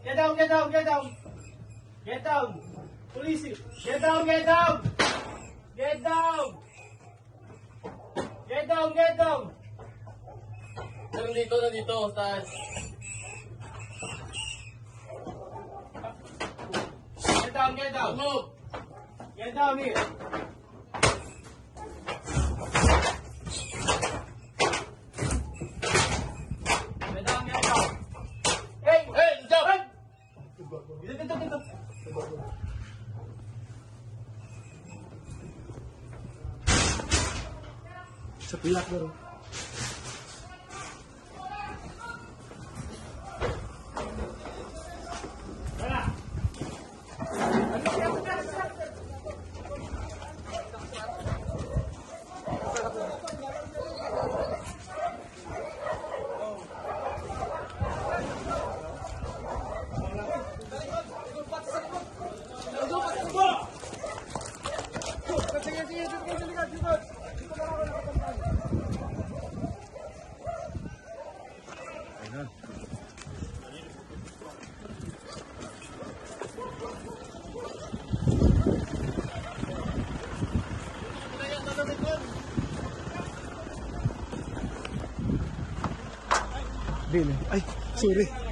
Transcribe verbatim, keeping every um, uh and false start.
Get down, get down, get down. Get down. Police, get down, get down. Get down. Get down, get down. Nandito, nandito, taas. Get down, get down. Move. Get down here. Get down, get down. Hey! Hey, jump! Hey! Dito, dito, dito. Sa pilak na rin. Dili. Ay, sorry.